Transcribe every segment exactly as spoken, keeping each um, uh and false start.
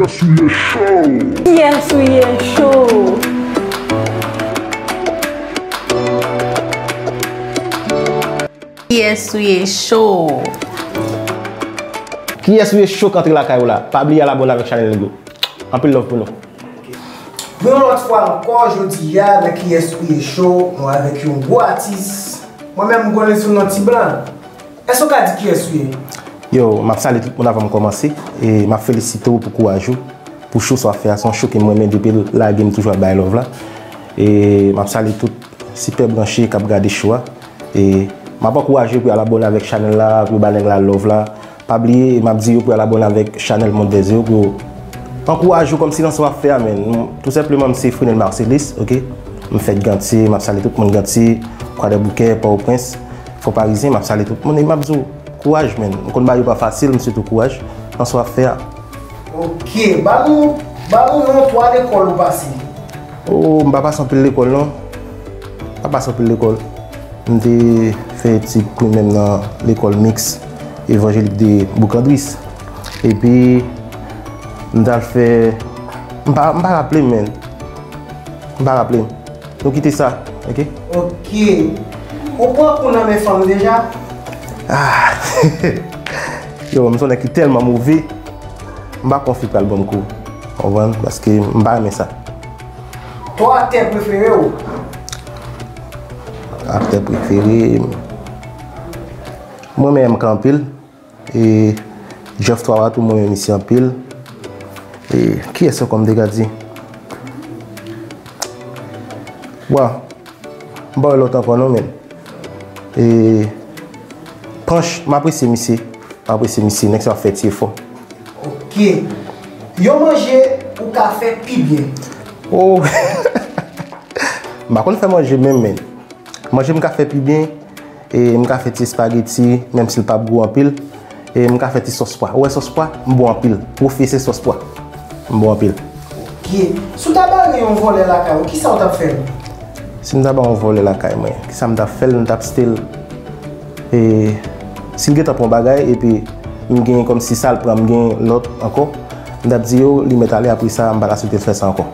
Kiyès ou ye cho? Kiyès ou ye cho? Kiyès ou ye cho k antre lakay ou la? Pa bliye al abòne avèk chanèl Negro. Anpil love pou nou. Pou yon lòt fwa ankò, jodi a, nan Kiyès ou ye cho, nou avèk yon gwo atis. Mwen menm, m konnen sou non Ti Blan. Èske w ka di kiyès ou ye? Yo, m ap salye tout moun avan m kòmanse. E m ap felisite w pou kouraj ou, pou cho sa w ap fè a. Se yon cho ke m renmen depi l lage, m toujou ap bay love la. E m ap salye tout sipè branche k ap gade cho a. E m ap ankouraje yo pou y al abòne avèk chanèl la, pou yo ba nèg la love la. Pa bliye, m ap di yo pou y al abòne avèk chanèl Monde des Eaux, pou yo ankouraje yo kòmsi nan sa w ap fè a, men. Nou, tou senpleman, m se Frenel Marcelis, oke? M fèt Gantye, m ap salye tout moun Gantye, Kwadèboukè, Pòtoprens, Fò Parizyen, m ap salye tout moun e m ap di w kouraj, men. M konn bagay yo pa fasil, m swete w kouraj nan sa w ap fè a. Oke, ba nou, ba nou non twa lekòl ou pase. Oh, m pa pase anpil lekòl non. M pa pase anpil lekòl. M te fè etid primè m nan lekòl miks evanjelik de Boukandris. Epi, m t al fè, m pa, m pa raple m, men. M pa raple m. Nou kite sa, oke? Oke. Ou pran kou nan men fanm deja? Ah! Yo, m se yon nèg ki tèlman move. M pa kwè yon fi pral ban m kou. Konprann? Paske m pa renmen sa. Twa aktè prefere w? Aktè prefere m, mwen renmen M K anpil. E Jeff Twawa tou, mwen renmen misye anpil. E kiyès ankò m te ka di? Wa, m pa wè lòt ankò non, men. E Panch, m apresye misye. M apresye misye, nèg sa ap fè ti efò. Oke. Yon manje ou ka fè pi byen? Oh! M pa konn fè manje menm, men. Manje m ka fè pi byen, e m ka fè ti espageti, menm si l p ap gou anpil, e m ka fè ti sòs pwa. Ou wè sòs pwa? M bon anpil. Pwofesè sòs pwa. M bon anpil. Oke. Si w ta bare yon vòlè lakay ou, kisa w t ap fè l? Si m ta ba yon vòlè lakay mwen, kisa m t ap fè l? M t ap style, e, si l gentan pran bagay, epi m gen kòmsi sa l pran, m gen lòt ankò, m t ap di yo, li mèt ale, apre sa, m pa ta swete l fè sa ankò.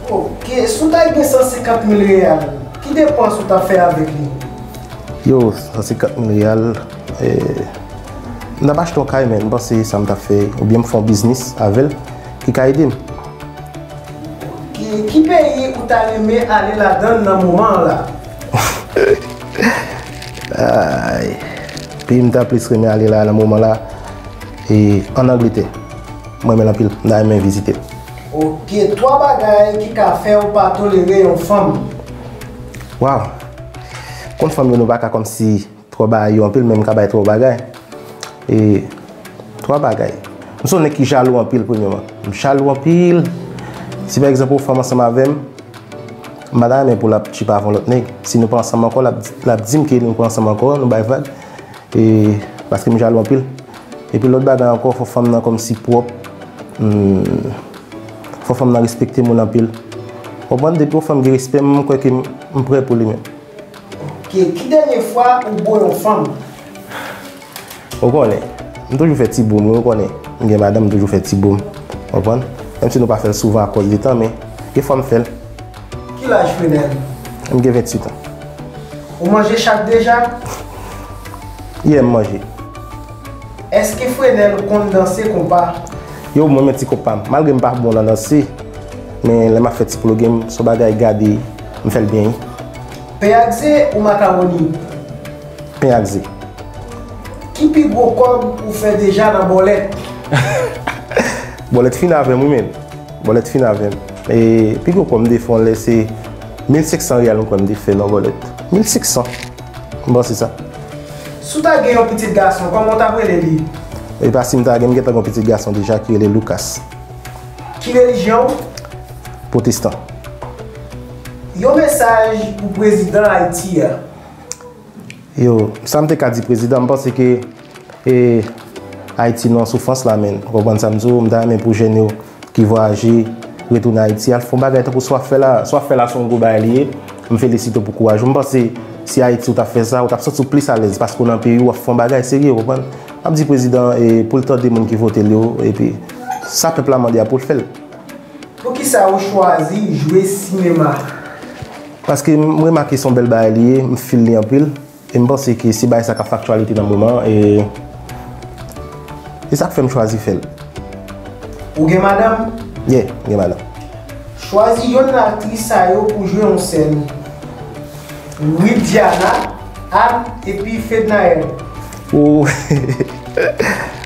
Oke, si w ta gen san senkant mil reyal, ki depans ou t ap fè avèk li? Yo, san senkant mil reyal, eh, m t ap achte yon kay, men m panse sa m t ap fè, oubyen m fè yon biznis avè l, ki ka ede m. Oke, ki peyi ou ta renmen ale ladan l nan moman an la? Ay, peyi m ta plis renmen ale la nan moman la, e ann Angletè. Mwen renmen l anpil, m ta renmen vizite l. Oke, twa bagay ki ka fè w pa tolere yon fanm. Waw! Konn fanm yo, nou pa ka kòmsi twò bay yo anpil, men m ka bay twò bagay. E twa bagay. M se yon nèg ki jalou anpil, premyèman. M jalou anpil. Si pa egzanp, yon fanm ansanm avè m, m pa ta renmen pou l ap tchipa avè yon lòt nèg. Si nou pa ansanm ankò, l ap, l ap di m ke nou pa ansanm ankò, nou bay vag. E paske m jalou anpil. Epi lòt bagay ankò, fò fanm nan kòmsi pwòp. Hmm. Fò fanm nan respekte moun anpil. Konprann, depi yon fanm gen respè, m kwè ke m, m prè pou li menm. Oke, ki dènye fwa ou bo yon fanm? Ou konnen, m toujou fè ti bo m, wi, ou konnen. M gen madanm, m toujou fè ti bo m. Konprann? Menm si nou pa fè l souvan akòz de tan, men gen fwa m fè l. Ki laj Frenel? M gen venntuit an. Ou manje chat deja? Yeah, m manje. Èske Frenel konn danse konpa? Yo, mwen, mwen ti konpa m. Malgre m pa bon nan danse, men lè m ap fè ti ploge m, se yon bagay gade, m fè l byen, wi. Pen ak ze ou makawoni? Pen ak ze. Ki pi gwo kòb ou fè deja nan bòlèt? Bòlèt fin avè m, wi, men. Bòlèt fin avè m. E pi gwo kòb m te fè yon lè se mil senk san reyal, m kwè m te fè nan bòlèt. Mil senk san. M panse sa. Si w ta gen yon pitit gason, kòman w t ap rele li? E pa si m ta gen, m gentan gen yon pitit gason deja ki rele Lucas. Ki relijyon w? Pwotestan. Yon mesaj pou prezidan Ayiti a. Yo, sa m te ka di prezidan, m panse ke, e, Ayiti nan soufrans la, men. Ou konprann sa m di w? M ta renmen pou jèn yo ki vwayaje, retounen Ayiti, al fè yon bagay tankou sa w ap fè la. Sa w ap fè la se yon gwo bagay li ye. M felisite w pou kouraj ou. M panse si Ayiti ou t ap fè sa, ou t ap santi w plis alèz paske w nan peyi w, w ap fè yon bagay serye, ou konprann? M ap di prezidan, e, pou l tande moun ki vote l yo, epi Sa pèp la mande a pou l fè l. Poukisa ou chwazi jwe sinema? Paske m remake se yon bèl bagay li ye, m feel li anpil. E m panse ke se bagay sa k ap fè aktyalite nan moman an, e e sa k fè m chwazi fè l. Ou gen madanm? Yeah, m gen madanm. Chwazi yonn nan aktris sa yo pou jwe yon sèn. Widiana, Anne epi Fednaelle. Ou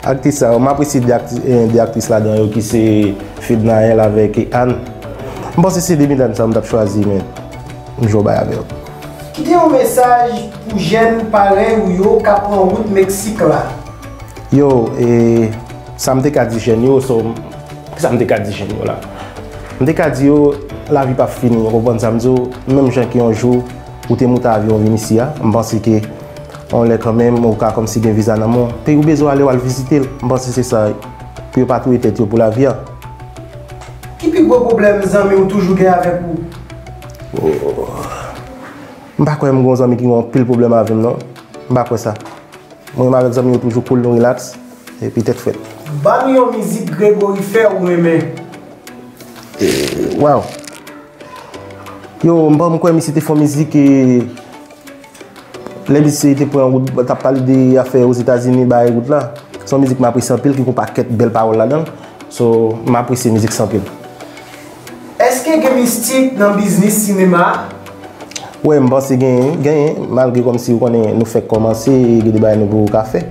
aktris sa yo, m apresye de aktris, eh, de aktris ladan yo ki se Fednaelle avèk Anne. M panse se de medam sa yo m t ap chwazi, men m jwe bay avè yo. Kite yon mesaj pou jèn parèy ou yo k ap pran wout Meksik la. Yo, e sa m te ka di jèn yo, so, sa m te ka di jèn yo la. M te ka di yo, lavi p ap fini, ou konprann sa m di w, menm jan ke yon jou ou te moute avyon vin isi a, m panse ke yon lè kanmenm ou ka kòmsi gen viza nan men w. Peyi w bezwen ale, w al vizite l. M panse se sa, pou yo pa touye tèt yo pou lavi a. Ki pi gwo pwoblèm zanmi w toujou gen avèk ou? M pa kwè m gen yon zanmi ki gen anpil pwoblèm avè m non. M pa kwè sa. Mwen menm avèk zanmi yo toujou cool, nou relax, epi tèt frèt. Ban nou yon mizik Gregory fè ou renmen. Waw. Yo, m pa, m kwè misye te fè yon mizik, e, lè misye te pran wout, t ap pale de afè Ozetazini, bay wout la. Se yon mizik m apresye anpil, ki gon pakèt bèl pawòl ladan l. So, m apresye mizik sa anpil. Èske gen mistik nan biznis sinema a? Wi, m panse genyen, genyen, malgre kòmsi ou konnen nou fèk kòmanse, e gen de bagay nou poko ka fè.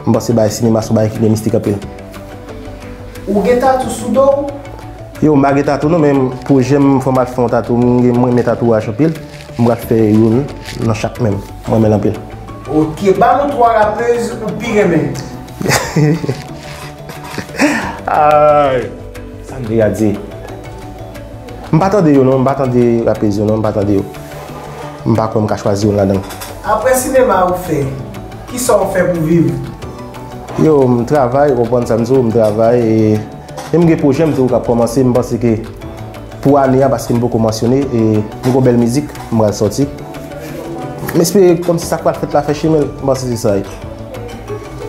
M panse bagay sinema se yon bagay ki gen mistik anpil. Ou gen tatou sou do w? Yo, m pa gen tatou non, men pwojè m, fò m al fè yon tatou, m gen, m renmen tatouaj anpil. M pral fè youn nan chak men m. M renmen l anpil. Ok, ba nou twa rapez ou pi renmen. Ay, sa m te ka di. M pa tande yo non, m pa tande rapez yo non, m pa tande yo. M pa kwè m ka chwazi youn ladan l. Apre sinema ou fè, kisa ou fè pou viv? Yo, m travay, ou konprann sa m di w, m travay e, e m gen pwojè m toujou k ap kòmanse, m panse ke pou ane a, paske m poko mansyone, e m gon bèl mizik m pral sòti. M espere kòmsi sa k pral fèt la fè chimen l, m panse se sa wi.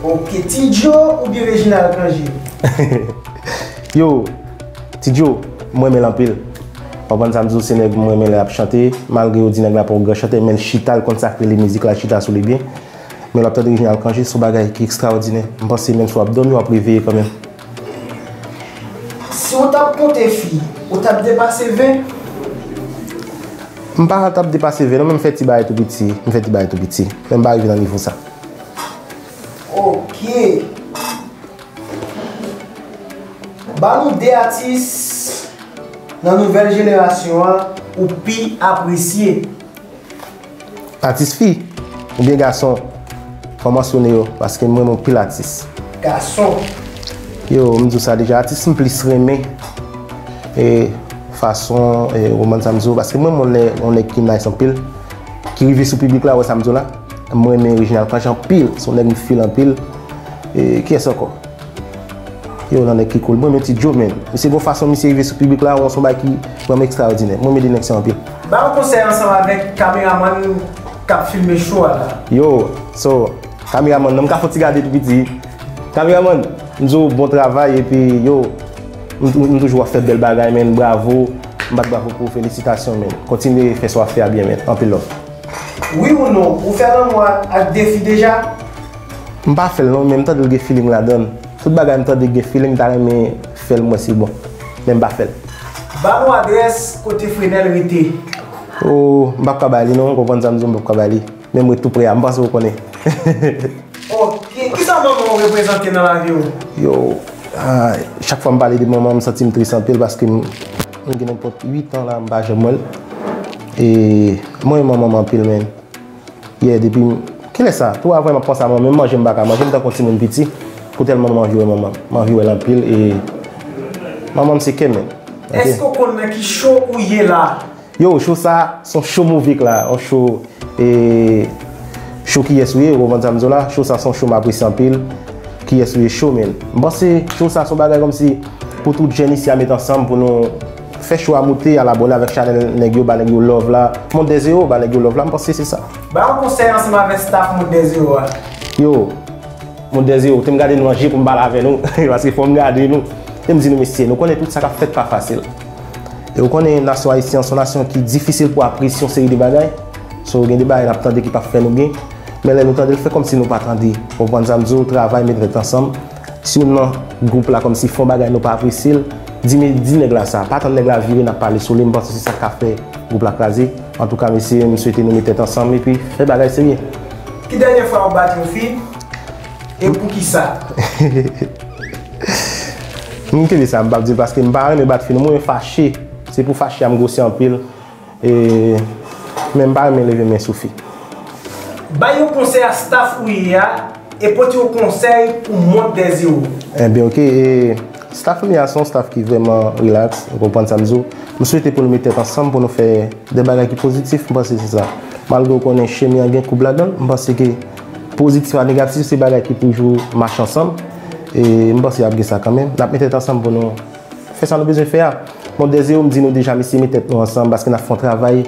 Ok, Ti Djo oubyen Reginald Cangé? Yo, Ti Djo, m renmen l anpil. Ou konprann sa m di w, se nèg m renmen lè l ap chante, malgre yo di nèg la pa yon gran chantè, men l chita, l konn sa k rele mizik la, l chita sou li byen. Men lè w ap tande Reginald Cangé, se yon bagay ki ekstraòdinè. M panse menm si w ap dòmi, w ap reveye kanmenm. Si w t ap konte fi, ou t ap depase ven? M pa t ap depase ven non, men m fè ti bagay tou piti, m fè ti bagay tou piti. Men m pa rive nan nivo sa. Ok. Ba nou de atis nan nouvèl jenerasyon an ou pi apresye. Atis fi oubyen gason, fò m mansyone yo, paske m renmen anpil atis. Gason. Yo, m di w sa deja, atis m plis renmen, e fason, e, ou konprann sa m di w, paske m renmen yon nèg, yon nèg ki nice anpil, ki rive sou piblik la, wè sa m di w la. M renmen Reginald Cangé anpil, se yon nèg m feel anpil. E, kiyès ankò? Yo, nan nèg ki cool. Mwen, men Ti Djo, men. Misye gon fason misye rive sou piblik la, se yon bagay ki vrèman ekstraòdinè. Mwen, men de nèg sa anpil. Ba yon konsèy ansanm avèk kameramann k ap filme show a la. Yo, so, kameramann nan, m ka fè yon ti gade tou piti. Kameramann, m di w bon travay, epi, yo, m, m toujou ap fè bèl bagay, men, bravo. M bat bravo pou ou, felisitasyon, men. Kontinye fè sa w ap fè a byen, men. Anpil love. Wi ou non, ou fè lanmou ak de fi deja? M pa fè l non, men m tande l gen feeling ladan l. Tout bagay m tande gen feeling, m ta renmen fè l, m wè si l bon. Men m pa fè l. Ba nou adrès kote Frenel rete. Oh, m p ap ka bay li non, ou konprann sa m di w, m p ap ka bay li. Men m ret tou pre a, m panse ou konnen. Ok, kisa manman w reprezante nan lavi w? Yo, ah, chak fwa m pale de manman m, m santi m tris anpil paske m, m gen nenpòt uit an la, m pa janm wè l. E mwen renmen manman m anpil, men. Yeah, depi m, kilè sa? Tou avan m ap panse a manman m, menm manje m pa ka manje, m tankou yon timoun piti. Pou tèlman m anvi wè manman m. M anvi wè l anpil e manman m se kè m, men. Ok? Èske w konn nan ki show ou ye la? Yo, show sa, se yon show move k la, yon show, e, show Kiyès ou ye, ou konprann sa m di w la, show sa se yon show m apresye anpil, Kiyès ou ye show, men. M panse show sa se yon bagay kòmsi pou tout jèn isi a met ansanm pou nou fè show a moute, al abòne avèk chanèl nèg yo, ba nèg yo love la, Monde des Héros, ba nèg yo love la, m panse se sa. Ba yon konsèy ansanm avèk staff Monde des Héros a. Yo, Monde des Héros, te m gade nou nan je pou m pale avè nou, paske fò m gade nou. E m di nou, mesye, nou konnen tout sa k ap fèt pa fasil. E ou konnen nasyon ayisyen an se yon nasyon ki difisil pou apresye yon seri de bagay. So, gen de bagay n ap tande ki p ap fè nou byen. Men lè nou tande l, fè kòmsi nou pa tande. Ou konprann sa m di w, travay, met tèt ansanm. Si youn nan gwoup la kòmsi fè yon bagay nou pa apresye l, di, di nèg la sa. Pa tann nèg la vire n ap pale sou li. M panse se sa k ka fè gwoup la kraze. Antouka, mesye, m swete nou met tèt ansanm epi fè bagay serye. Ki dènye fwa ou bat yon fi? E poukisa? M kenbe sa, m p ap di l paske m pa renmen bat fi non, mwen fache. Se pou fache a m gwosi anpil. E, men m pa renmen leve men sou fi. Bay yon konsèy a staff ou ye a, e pote yon konsèy pou Monde des Héros. Ebyen, oke. E, staff mwen an se yon staff ki vrèman relax, ou konprann sa m di w. M swete pou nou met tèt ansanm pou nou fè de bagay ki pozitif, m panse se sa. Malgre w konnen chemen an gen koub ladan l, m panse ke pozitif ak negatif se bagay ki toujou mache ansanm. E m panse y ap gen sa kanmenm. N ap met tèt ansanm pou nou fè sa nou bezwen fè a. Bon, Dèzye, m di nou deja, mesye, met tèt nou ansanm paske n ap fè yon travay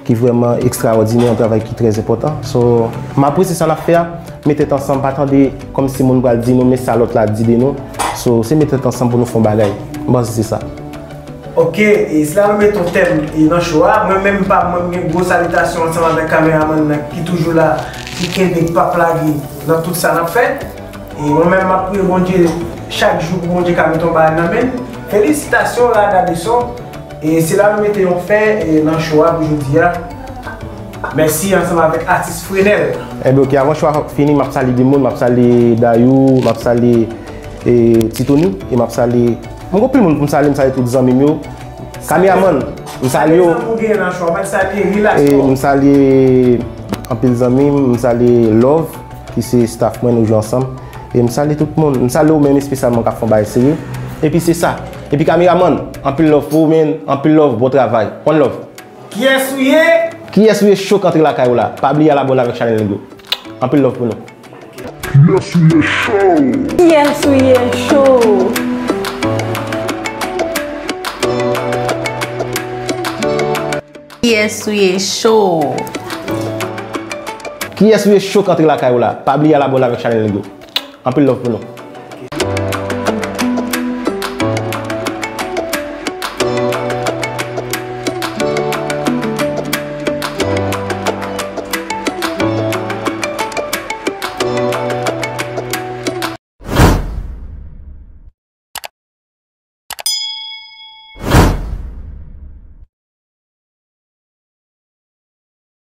ki vrèman ekstraòdinè, yon travay ki trè enpòtan. So, m apresye sa n ap fè a. Met tèt ansanm, pa tande kòmsi moun pral di nou, men sa lòt la di de nou. So, se met tèt ansanm pou nou fè yon bagay. M panse se sa. Ok, e si la nou mete yon tèm e nan show a, mwen menm pa mwen m gen gwo salitasyon ansanm avèk kameramann nan ki toujou la, ki kenbe k p ap lage nan tout sa n ap fè. E mwen menm m ap priye Bondye chak jou pou Bondye ka mete yon bagay nan men l. Felisitasyon Lada Deson. E se la nou mete yon fen e nan show a pou jodi a. Mèsi ansanm avèk atis Frenel. Ebyen, ok, avan show a fini, m ap salye de moun, m ap salye Dayou, m ap salye e, Titoni, e m ap salye. M gon pil moun pou m salye, m salye tout zanmi m yo. Kameramann, m salye yo. Zanmi w genyen nan show a, m salye, relax. E m salye anpil zanmi m, m salye Love, ki se staff mwen, nou jwe ansanm. E m salye tout moun. M salye ou menm espesyalman k ap fè yon bagay serye. Epi se sa. Epi kameramann, anpil love pou ou, men anpil love, bon travay. One love. Kiyès ou ye? Kiyès ou ye cho k antre lakay ou la? Pa bliye al abòne avèk chanèl nèg yo. Anpil love pou nou. Kiyès ou ye cho? Kiyès ou ye cho? Kiyès ou ye cho? Kiyès ou ye cho k antre lakay ou la? Pa bliye al abòne avèk chanèl nèg yo. Anpil love pou nou.